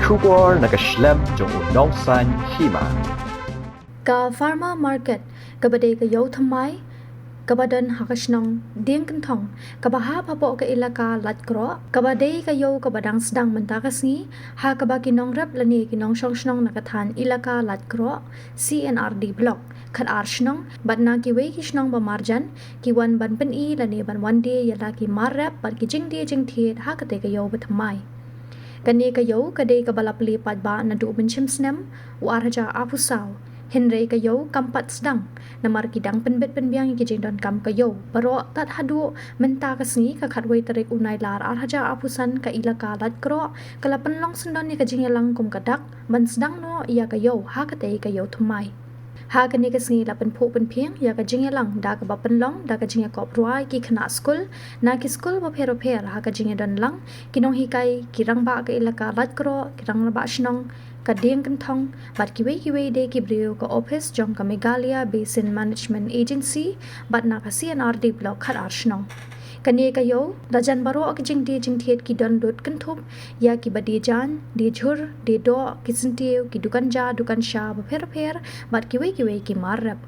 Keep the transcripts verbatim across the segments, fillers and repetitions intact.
Khubor na ka shlem jong u nongsan hima. Ka Farmer Market, kaba dei ka ïew thymmai kaba don ha ka shnong Diengkynthong, kaba hap hapoh ka Elaka Laitkroh, kaba dei ka ïew kaba dang sdang mynta ka sngi, ha kaba ki nongrep lane ki nongshong shnong na ka thaiñ Elaka Laitkroh C and R D Block khatar shnong bad na kiwei ki shnong ba marjan ki wan ban pyni lane ban wan die ïa la ki mar rep bad ki jingdie jingthied ha katei ka ïew ba thymmai. Kane ka ïew ka dei kaba la plie paidbah naduh mynshem snem u ar hajar arphew saw. Hynrei ka ïew kam pat sdang namar ki dang pynbit pynbiang ïa ki jingdonkam ka ïew baroh tad haduh mynta ka sngi ka khatwei tarik u Nailar ar hajar arphew san ka Elaka Laitkroh ka la pynlong syndon ïa ka jingïalang kum ka dak ban sdang noh ïa ka ïew ha katei ka ïew thymmai. Ha kane ka sngi la pynphuh pynphieng ïa ka jingïalang da kaba pynlong da ka jingïakop rwai ki khynnah skul na ki skul bapher bapher ha ka jingïadon lang ki nonghikai, ki rangbah ka Elaka Laitkroh, ki rangbah shnong ka Diengkynthong bad kiwei kiwei de ki briew ka ophis jong ka Meghalaya Basin Management Agency bad na ka C and R D Block khatar shnong. Kane ka ïew la jan baroh ka jingdie jingthied ki don lut kynthup ïa kiba die jaiñ, die jhur, die doh, ki syntiew, ki dukan ja dukan sha bapher bapher bad kiwei kiwei ki mar rep.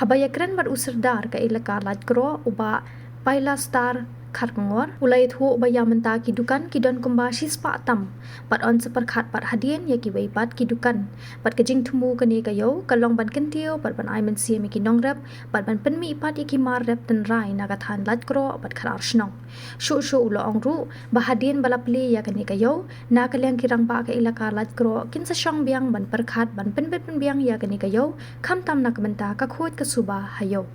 Haba ïakren bad u Sordar ka Elaka Laitkroh u Bah Pailastar Kharkongor, u la ïathuh ba ïa mynta ki dukan ki don kumba shispah tam bad yn sa pyrkhat pat hadien ïa kiwei pat ki dukan. Bad ka jingthmu kane ka ïew ka long ban kyntiew bad ban ai mynsiem ïa ki nongrep bad ban pynmih pat ïa ki mar rep tynrai na ka thaiñ Laitkroh bad khatar shnong. Shuh shuh u la ong ruh ba hadien ba la plie ïa kane ka ïew, na ka liang ki rangbah ka Elaka Laitkroh kin sa shong biang ban pyrkhat ban pynbit pynbiang ïa kane ka ïew khamtam na ka bynta ka khuid ka suba ha ïew.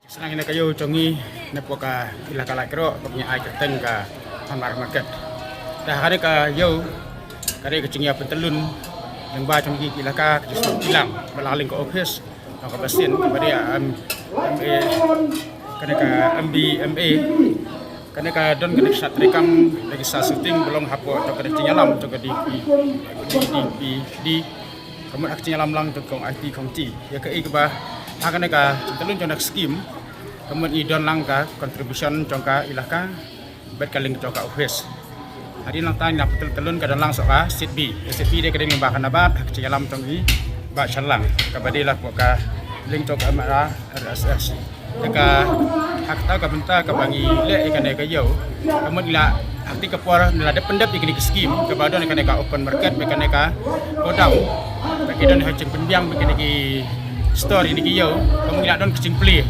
Sdang ïa ka ïew jong ngi napoh ka Elaka Laitkroh, kaba ngi ai kyrteng ka Farmer Market. Te ha kane ka ïew ka dei ka jingïapyntylun lyngba jong ngi ki Elaka, ka jingsngew kti lang, ba la lyngkhuh ophis jong ka Basin, kaba dei, em, M A, kane ka M B M A, kane ka don kane ka sha treikam, kane ka sha shooting, ba long hapoh jong kane ka jingïalam jong ka D P, D P D, ka mut ha ka jingïalam lang jong ka kong I T kong T. Ïa kaei kaba ha kane ka jingpyntylun jong kane ka skim, ka mut ngi don lang ka contribution jong ka Elaka bad ka link jong ka ophis. Hadien nangta ngi la pyntyl-, tyllun ka don lang sha ka seat B. Seat B dei ka dei lyngba ka NABARD ha ka jingïalam jong i Bah Shallang, kaba dei la hapoh ka link jong ka M R R S S. Te ka, ha kata ka bynta kaba ngi leh ïa kane ka ïew, ka mut ngi la, ha kata ka por ngi la dep pyndep ïa kane ka skim kaba don ïa kane ka open market bad kane ka godown. Ki don ha jingpynbiang bad kine ki store, kine ki ïew, kum ngi la don ka jingplie.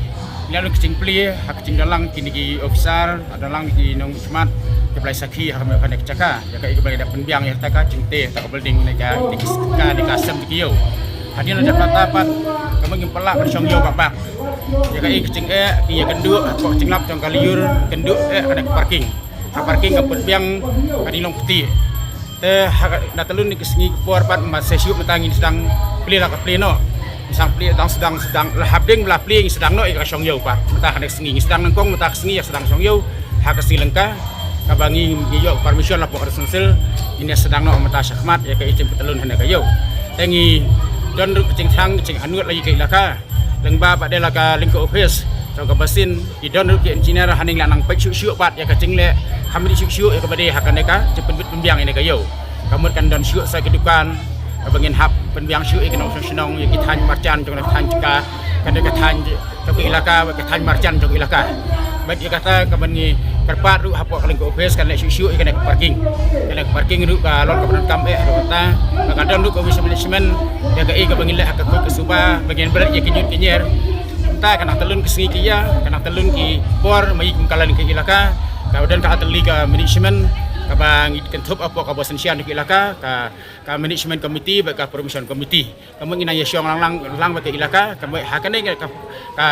Ngi la don ka jingplie ha ka jingdon lang kine ki officer, ha don lang ki nongmihkhmat, ki blei sakhi ha kane ka jaka. Ïa kaei kaba ngi da pynbiang ïa kata ka jingtei kata ka building ne ka, ne ka, ne ka sem ki ïew. Hadien la dep kata pat, kum ngi pynlah ban shong ïew bak bak. Ïa kaei ka jingeh, ki ïakynduh hapoh jinglap jong ka lyiur, kynduh eh kane ka parking. Ka parking ka pynbiang ka dei long kti. Te ha, na tlot kine ki sngi ki por pat, mynta shu mynta ngin sdang plie la ka plie noh. Ngi sdang plie, dang sdang, sdang la hapdeng ba la plie ngi sdang noh ïa ka shong ïew pat. Mynta ha kane ka sngi ngi sdang nyngkong, mynta ka sngi ïa sdang shong ïew. Ha ka sngi lyngkar kaba ngi, ngi ïoh permission la pok resonsil, ngin ïa sdang noh mynta shakhmat ïa ka jingpyntlun ha kane ka ïew. Te ngi don ruh ka jingthrang, ka jingangnud la ïa ka ilaka. Lyngba pat de la ka lyngkha office jong ka basin, ki don ruh ki engineer haneng la nang peit shuh shuh pat ïa ka jingleh, kham ri shuh shuh ïa kaba dei ha kane ka jingpynbit pynbiang ïa kane ka ïew. Ka mut kan don shuh sa ki dukan kaba ngin hap pynbiang shuh ïa ki nongshong shnong, ïa ki thaiñ marjan jong ka thaiñ jaka, kane ka thaiñ jong ka ilaka, ka thaiñ marjan jong ka ilaka. Bad ïa kata kaba ngi kyrpad ruh hapoh ka lyngkha office kan leh shuh shuh ïa kane ka parking. Kane ka parking ruh ka long kaba donkam eh ruh mynta. Ka don ruh ka waste management, ïa kaei kaba ngin leh ha ka kut ka suba ba ngin bret ïa ki ñiut ki ñier. Mynta ka nang tlot ki sngi ki ïa, ka nang tlot ki por, ma ïa kum ka la lyngkha ilaka, ka don ka atylli ka management kaba ngi kynthup hapoh ka bor synshar ka ilaka, ka, ka management committee bad ka promotion committee. Ka mut ngi nang ïa shong lang lang lang bad ka ilaka, ka mut ha kane ka, ka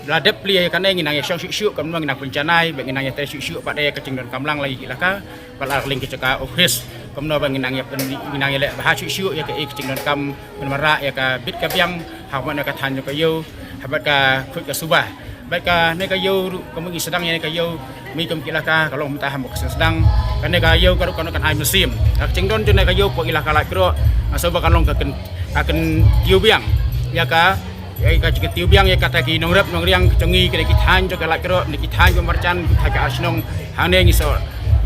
la dep plie ïa kane ngi nang ïa shong shuh shuh, ka mut ngi nang pynjanai bad ngi nang ïa trei shuh shuh pat ïa ka jingdonkam lang la ïa ka ilaka bad la ka lyngkha jaka office. Kumno ba ngi nang ïa pyn, ngi nang ïa leh bha shuh shuh ïa kaei ka jingdonkam ban wanrah ïa ka bit ka biang ha kaba na ka thaiñ jong ka ïew, ha bad ka kut ka suba. Bad kane ka ïew ruh, ka mut ngi sdang ïa kane ka ïew, ma ïa kum ka ilaka, ka long mynta ha mut ka sdang. Kane ka ïew ka ruh ka long kan ai mynsiem. Ka jingdon jong kane ka ïew hapoh ilaka Laitkroh, nga sngew ba kan long ka kyn, ka kyntiew biang ïa ka, ïa ka jingkyntiew biang ïa kata ki nongrep nongriang ka jong ngi, kine ki thaiñ jong ka Laitkroh, kine ki thaiñ ba marjan, ki thaiñ ka ar shnong. Hangne ngi sngew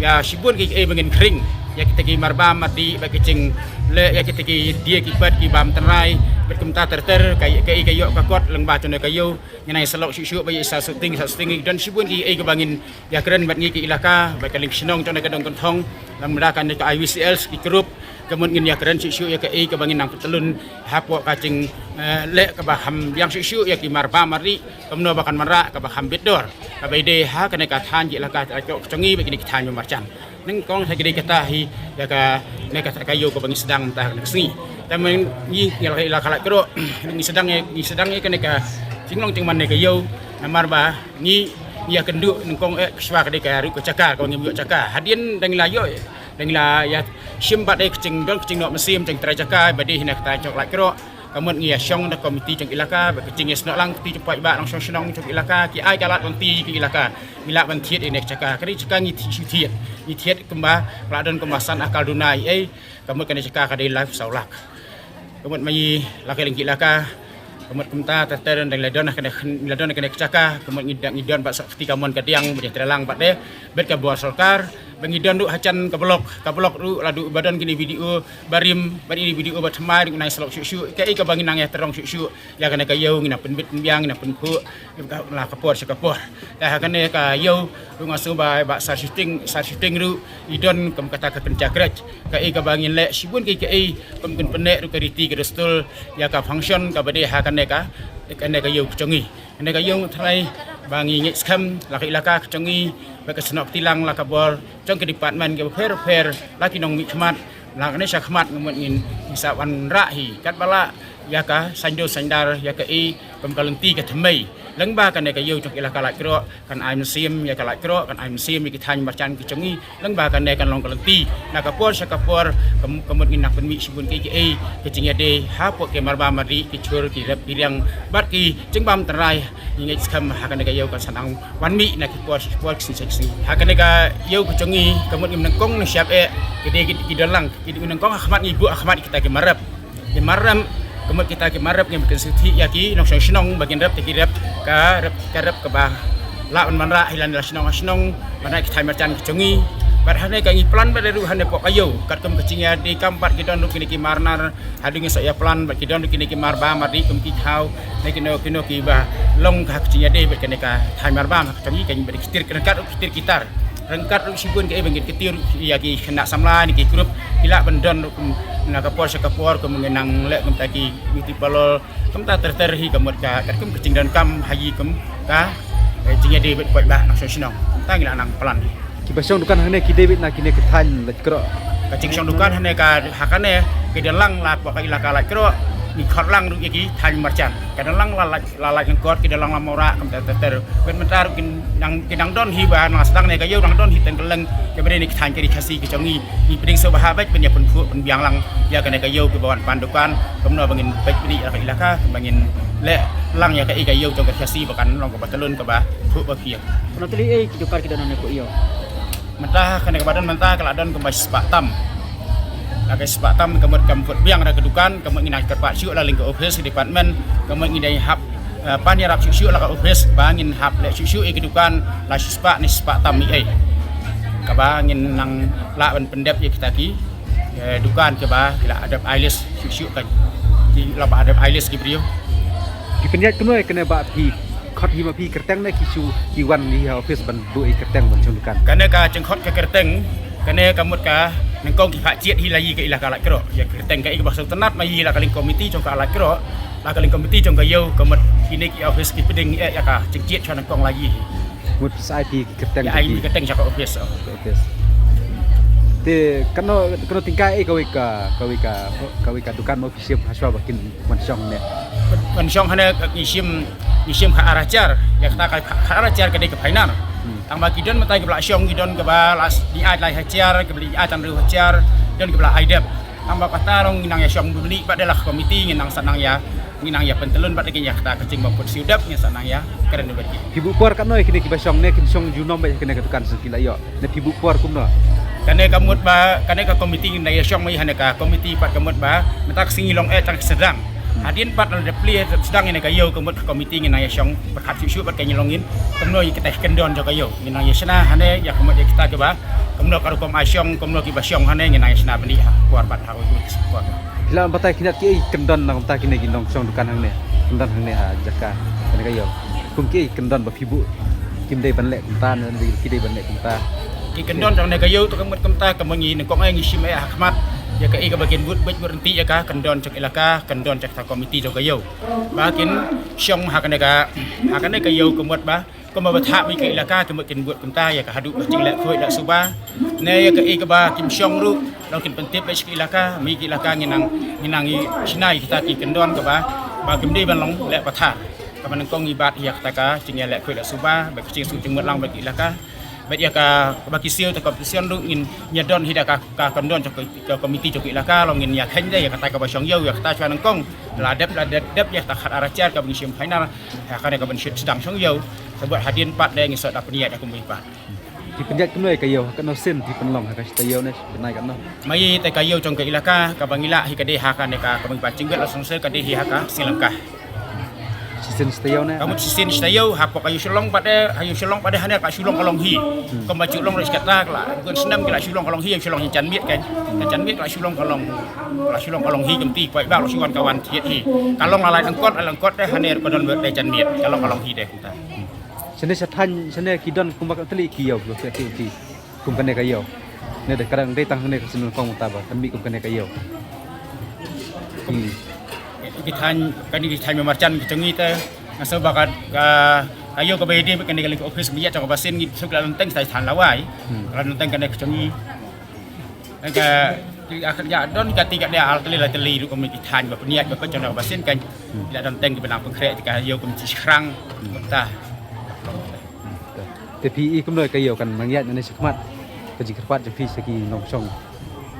ïa shibun kiei ba ngin khring ïa kita ki marbam mardih, bad ki jingleh ïa kita ki dieng ki pat, ki bam tynrai, bad kumta ter ter, ka, kaei ka ïoh ka kot lyngba jong kane ka ïew. Ngi nang ïa sylok shuh shuh ba ïa sa shooting, sa shooting, don shibun kiei kaba ngin ïakren bad ngi ki ilaka, bad ka lieng shnong jong kane ka dong Kynthong, lem bad kane ka I V C L ki group, ka mut ngin ïakren shuh shuh ïa kaei kaba ngin nang pyntlun hapoh ka jing, eh, leh kaba kham biang shuh shuh ïa ki marbam mardih, kumno ba kan wanrah kaba kham bit dor, kaba ïadei ha kane ka thaiñ jong ka ilaka, ka jong ngi bad kine ki thaiñ ba marjan. Nyngkong ha kine kita hi ïa kane kata ka ïew kaba ngi sdang mynta ha kane ka sngi. Te mynta ngi, ngi la, la ka Laitkroh ngi sdang ïa, ngi sdang ïa kane ka jinglong jingman kane ka ïew. Namar ba ngi, ngi ïakynduh nyngkong eh, shuwa ka dei ka ruh ka jaka, kaba ngim ïoh jaka. Hadien dang la ïoh, dang la ïa shim bad eh ka jingdon ka jingnoh mynsiem jong trai jaka ba dei hi na kata jong ka Laitkroh. Ka mut ngi ïa shong da ka komiti jong ka ilaka, bad ka jingïasnoh lang ka kti jong paidbah nongshong shnong jong ka ilaka, ki ai ka lad lynti ka ilaka. Ngi lah ban thied ïa kane ka jaka, kane ka jaka ngi thied shu thied. Ngi thied kumba, ka la don kumba san akar duna ei ei, ka mut kane ka jaka ka dei laiphew saw lak. Ka mut ma ngi la ka lieng ki ilaka, ka mut kumta ter ter dang la don kane, la don kane ka jaka, ka mut ngi don, ngi don bad sa kti kamon ka diang, bad ïa treilang bad de, bad ka bor sorkar, bad ngi don ruh hajan ka block, ka block ruh la duh ba don kine video, barim, bad ine video ba thymmai ruh ngi nang ïa sylok shuh shuh, kaei kaba ngi nang ïa tyrong shuh shuh, ïa kane ka ïew ngi nang pynbit pynbiang, ngi nang pynkhuid, la ka por sha ka por. Te ha kane ka ïew ruh nga sngew ba, ba Sir Shooting, Sir Shooting ruh i don kum kata ka kynja kret. Kaei kaba ngin leh shibun kiei kiei, kum kin pynneh ruh ka riti ka dustur, ïa ka function kaba dei ha kane ka, kane ka ïew ka jong ngi. Kane ka ïew trai ba ngi ngeit skhem la ka ilaka ka jong ngi, bad ka snoh kti lang la ka bor jong ki department kiba pher pher, la ki nongmihkhmat, la kane shakhmat, ka mut ngin, ngin sa wanrah hi katba lah ïa ka saiñdur saiñdar, ïa kaei kum ka lynti ka thymmai. Lyngba kane ka ïew jong ka ilaka Laitkroh kan ai mynsiem ïa ka Laitkroh, kan ai mynsiem ïa ki thaiñ marjan ki jong ngi. Lyngba kane kan long ka lynti na ka por sha ka por, ka, ka mut ngin nang pynmih shibun kiei kiei, ka jingïadei hapoh ki marbam mardih, ki jhur, ki rep ki riang, bad ki jingbam tynrai. Ngi ngeit skhem ha kane ka ïew kan sa nang wan mih na ki por sha ki por, ki sngi sha ki sngi. Ha kane ka ïew ka jong ngi, ka mut ngim nyngkong nyngshap eh, ki dei ki, ki don lang, ki dei nyngkong ha khmat ngi buh ha khmat kita ki mar rep. Ki mar rep, ka mut kita ki mar rep ngim kynsngewthuh ïa ki nongshong shnong ba kin rep, te ki rep ka rep, ka rep kaba lah ban wanrah hi lane la shnong ha shnong, wanrah ki thaiñ marjan ki jong ngi. Bad hangne ka ngi plan bad ruh hangne hapoh ka ïew, katkum ka jingïadei kam bad ki don ruh kine ki mar nar, haduh ngi sa ïa plan bad ki don ruh kine ki marbam mardih kum ki thaw, ne kino kino kiba long ha ka jingïadei bad kane ka thaiñ marbam ha ka jong ngi, ka ngi bad ki tir kyrkat ruh ki tir ki tar. Ryngkat ruh shibun ki, eh, ba ngin kyntiew ruh ïa ki khynnah samla ne ki group, ki lah ban don ruh kum na ka por sha ka por, kum ngin nang leh kumta ki beauty parlour, kumta ter ter hi ka mut ka, katkum ka jingdonkam ha ki kum ka, eh, jingïadei bad paidbah nongshong shnong. Kumta ngi la nang plan. Kiba shong dukan hangne ki dei beit na kine ki thaiñ Laitkroh? Ka jingshong dukan hangne ka, ha kane, ki dang lang la hapoh ka ilaka Laitkroh, ngi khot lang ruh ïa ki thaiñ Marjan. Ka dang lang la Lait, la Laitlyngkot, ki dang lang la Mawrah, kumta ter ter. Bad mynta ruh kin dang, kin dang don hi ba na sdang ne ka ïew dang don hi teng kylleng, kiba dei na ki thaiñ ka ri Khasi ki jong ngi. Ngi pdiang sngewbha bad ban ïa pynphuh pynbiang lang ïa kane ka ïew kiba wan pan dukan, kumno ba ngin peit bniah ïa ka ilaka, ba ngin leh lang ïa ka, ïa ka ïew jong ka ri Khasi ba kan long kaba tyllun kaba phuh ba phieng. Kumno tylli ei ki dukan ki don hangne ko ïew? Mynta kane kaba don mynta ka la don kumba shispah tam. La ka shispah tam, ka mut kam put biang da ka dukan, ka mut ngin nang kyrpad shuh la lyngkot office department, ka mut ngin dei hap, eh, pan ïarap shuh shuh la ka office ba ngin hap leh shuh shuh ïa ka dukan la shispah ne shispah tam ei. Kaba ngin nang lah ban pyndep ïa kita ki, eh, dukan kiba ki la dep ai list shuh shuh kan. Ki la ba dep ai list ki briew. Ki pynïaid kumno ïa kane ba phi khot hi ma phi kyrteng ne ki shu ki wan hi ha office ban buh ïa kyrteng ban shong dukan? Kane ka jingkhot ka kyrteng, kane ka mut ka nyngkong ki phah jied hi la ïa ka ilaka Laitkroh. Ïa kyrteng ka i kaba sngewtynnat ma ïa la ka liang komiti jong ka Laitkroh, la ka liang komiti jong ka ïew ka mut kine ki office ki pdiang ïa, ïa ka jingjied sha nyngkong la ïa hi. Mut sa ai phi kyrteng. Ïa ai phi kyrteng sha ka office. Ka office. Te kano, kano tyngka ei kawei ka, kawei ka, kawei ka dukan mo phi shim hashwa ba kin wan shong ne? Wan shong hangne ka ngi shim, ngi shim khatar hajar, ïa kata ka khatar hajar ka dei ka final. Hmm. Tang ba ki don mynta kiba la shong, ki don kiba la s-, ngi ai lai hajar, kiba la ai tang hynriew hajar, don kiba la ai dep. Tang ba kata ruh ngi nang ïa shong bniah bad da la komiti ngi nang sa nang ïa, ngi nang ïa pyntyllun bad da ki ïa kata ka jingmut siew dep ngi sa nang ïa kren bad ki. Phi buh por katno ïa kine kiba shong ne kin shong junom bad ïa kine ka dukan sa ki la ïoh? Ne phi buh por kumno? Kane ka mut ba, kane ka komiti ngi nang ïa shong ma ïa kane ka komiti pat ka mut ba mynta ka sngi long eh tang sdang. Hadien pat la dep plie sdang ïa ne ka ïew ka mut ka komiti ngi nang ïa shong pyrkhat shuh shuh bad ka ngi long ngin kumno ïa kita ki kyndon jong ka ïew. Ngi nang ïa shna hangne ïa ka mut ïa kita kiba kumno ka rukom ai shong, kumno kiba shong hangne ngi nang ïa shna bniah ha por bad ha Phi lah ban batai khyndiat kiei ki kyndon na kumta kine ki nongshong dukan hangne, kyndon hangne ha jaka kane ka ïew. Kum kiei ki kyndon ba phi buh, kim dei ban leh kumta ne ki dei ban leh kumta. Ki kyndon jong kane ka ïew to ka mut kumta, ka mut ngi nyngkong eh ngi shim eh ha khmat ïa kaei kaba kin bud bud bud ryntih ïa ka kyndon jong ilaka, kyndon jong ka komiti jong ka ïew. Ba kin shong ha kane ka, ha kane ka ïew ka mut ba kumba bthah ma ki ilaka ki mut kin bud kumta ïa ka haduh ka jingleh khuid leh suba. Ne ïa kaei kaba kim shong ruh long kin pyntip bad ki ilaka, ma ki ilaka ngi nang, ngi nang ïa shna ïa kita ki kyndon kaba, ba kim dei ban long leh pathar. Kaba nyngkong ngi bat ïa kata ka jingïaleh khuid leh suba bad ka jingsuk jingmut lang bad ki ilaka. Bad ïa ka, kaba ki siew ta competition ruh ngin ïa don hi da ka, ka kyndon jong ka, ka komiti jong ka ilaka, long ngin ïa kheiñ da ïa kata kaba shong ïew ïa kata shuwa nyngkong. La dep, la dep, dep ïa kata khatar hajar kaba ngi shim final. Ïa kane kaba ngi shim sdang shong ïew. Sa bad hadien pat de ngi sa da pynïaid da kumne pat. Phi pynïaid kumno ïa ka ïew, ha kano sien phi pynlong, ha ka shata ïew ne bnai kano? Ma ïa ita ka ïew jong ka ilaka kaba ngi lah hi ka dei ha kane ka, kaba ngi ba jingwit la song sel ka dei hi ha ka Sri Lanka. Shisien shata ïew ne? Ka mut shisien shata ïew, hapoh ka ïew Shillong pat de, ha ïew Shillong pat de hane ka Shillong ka long hi. Hmm. Kumba ju long ruh shi katta ka la, gun snem ka la Shillong ka long hi, ïew Shillong hi janmiet kan. Ka janmiet ka la Shillong ka long, ka la Shillong ka long hi kumta, paidbah ruh shi wan ka wan thied hi. Ka long la Laitlyngkot, Laitlyngkot de hane ruh ka don de janmiet, ka long ka long hi de kumta. Shane sha thaiñ, shane ki don kumba ka tylli ki ïew, ki, ki, ki, kum kane ka ïew. Ne da ka dang dei tang hangne ka shnong kong ta ba, kan mih kum kane ka ïew. Ki, ki thaiñ, kane ki thaiñ Marjan ki jong ngi te, nga sngew ba ka, ka, ka ïew kaba ïadei bad kane ka link office ba ïa jong ka basin ngi suk la don teng thaiñ Lawai. Hmm. La don teng kane ka jong ngi. Ka, ki, ka, ka, don ka ti ka dia al tylli la tylli ruh kum ki thaiñ ba pynïaid ba pynjong da ka basin kan. Hmm. La don teng ki ba nang pynkhreh ka ïew kum shi shrang. Hmm. Kumta. Te phi i kumno ka ïew kan nang ïaid nangne shakhmat? Ka jingkyrpad jong phi sha ki nongshong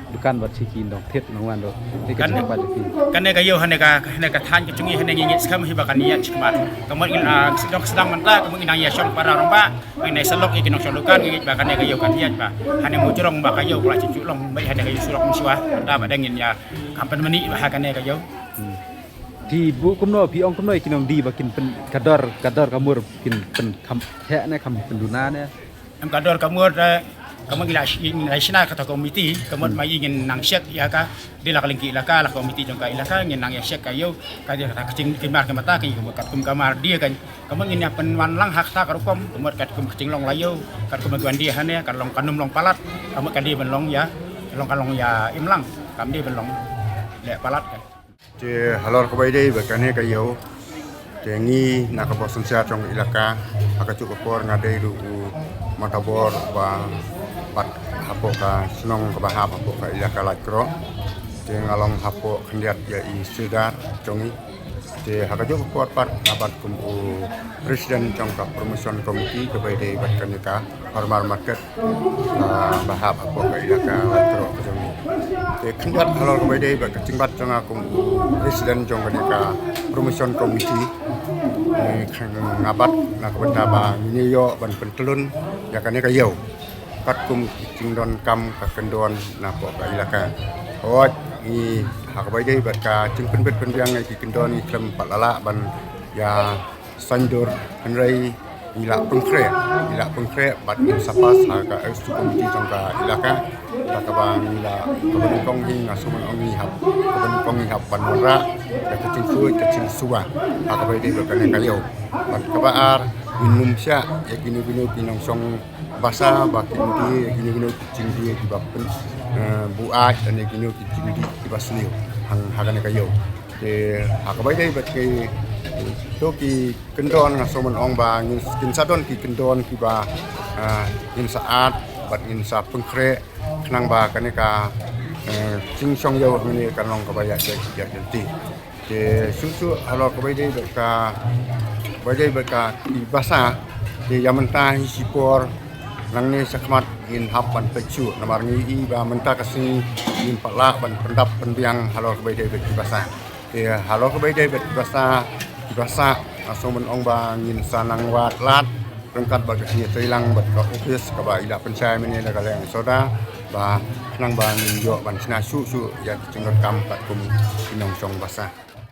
dukan bad sha ki nongthied nongwan ruh. Te ka jingkyrpad jong phi. Kane ka ïew hane ka, hane ka thaiñ ka jong ngi hane ngi ngeit skhem hi ba kan ïaid shakhmat. Ka mut ngi, ah, sdang sdang mynta ka mut ngi nang ïa shong para rangbah. Ngi nang ïa sylok ïa ki nongshong dukan ngi ngeit ba kane ka ïew kan ïaid ba. Hane mujrong ba ka ïew ka la ju long ba hane ka ïew surok mynshuwa. Mynta ba dang ngin ïa kam pynmynni ba ha kane ka ïew. Hmm. Phi buh kumno, phi ong kumno ïa ki nongdie ba kin pyn, ka dor, ka dor ka mur kin pynkham heh ne kham pynduna ne? Em, ka dor ka mur te, Ka mut ngi la shi-, ngi la shna kata ka komiti, ka mut ma ïa ngin nang check ïa ka, dei la ka lyngkhi ilaka, la ka komiti jong ka ilaka, ngin nang ïa check ka ïew, ka dei kata ka jingkynmaw ka mata ka ïew, ka mut katkum ka mar dei ka, ka mut ngin ïa pynwan lang ha kata ka rukom, ka mut katkum ka jinglong la ïew, katkum ka wan dei hangne, ka long kan ym long palat, ka mut ka dei ban long ïa, long ka long ïa im lang, kam dei ban long leh palat ka. Te halor kaba ïadei bad kane ka ïew. Te ngi na ka bor synshar jong ilaka, ha kajuh ka por nga dei ruh u matabor ba bat hapoh ka shnong kaba hap hapoh ka ilaka Laitkroh. Te nga long hapoh khyndiat ïa i Sordar jong ngi. Te ha kajuh ka por pat nga bat kum u president jong ka promotion committee kaba ïadei bad kane ka Farmer Market, ah, ba hap hapoh ka ilaka Laitkroh ka jong ngi. Te khyndiat halor kaba ïadei bad ka jingbat jong nga kum u president jong kane ka promotion committee. Ngi khan nga bat na ka bynta ba ngin ïoh ban pyntlun ïa kane ka ïew katkum ki jingdonkam ka kyndon napoh ka ilaka. Hooid, ngi ha kaba ïadei bad ka jingpynbit pynbiang ïa ki kyndon ngi khlem pat la lah ban ïa saiñdur, hynrei ngi la pynkhreh, ngi la pynkhreh bad ngin sa pass ha ka executive committee jong ka ilaka. Kata kaba ngi la, kaba nyngkong hi nga sngewbha ong ngi hap, kaba nyngkong ngi hap ban wanrah ïa ka jingsngewsih ka jingsuba ha kaba ïadei bad kane ka ïew. Bad kaba ar, ngin ym shah ïa kino kino ki nongshong basa ba kin die ïa kino kino ki jingdie kiba pyn, eh, buaid, lane kino ki jingdie kiba sniew ha kane ka ïew. Te ha kaba ïadei bad kito ki kyndon nga sngewbha ong ba ngin, kin sa don ki kyndon kiba, ah, ngin sa add bad ngin sa pynkhreh khnang ba kane ka, eh, jingshong ïew hangne kan long kaba ïaid ïaid lynti. Te shuh shuh halor kaba ïadei bad ka, kaba ïadei bad ka ki basa. Te ïa mynta hi shipor nangne shakhmat ngin hap ban peit shuh namar ngi i ba mynta ka sngi ngim pat lah ban pyndap pynbiang halor kaba ïadei bad ki basa. Te halor kaba ïadei bad ki basa, ki basa nga sngewbha ong ba ngin sa nang wad lad ryngkat bad ka jingïatreilang bad ka office kaba i la pynshai mynne da ka liang Sordar ba khnang ba ngin ïoh ban shna shuh shuh ïa ki jingdonkam katkum ki nongshong basa.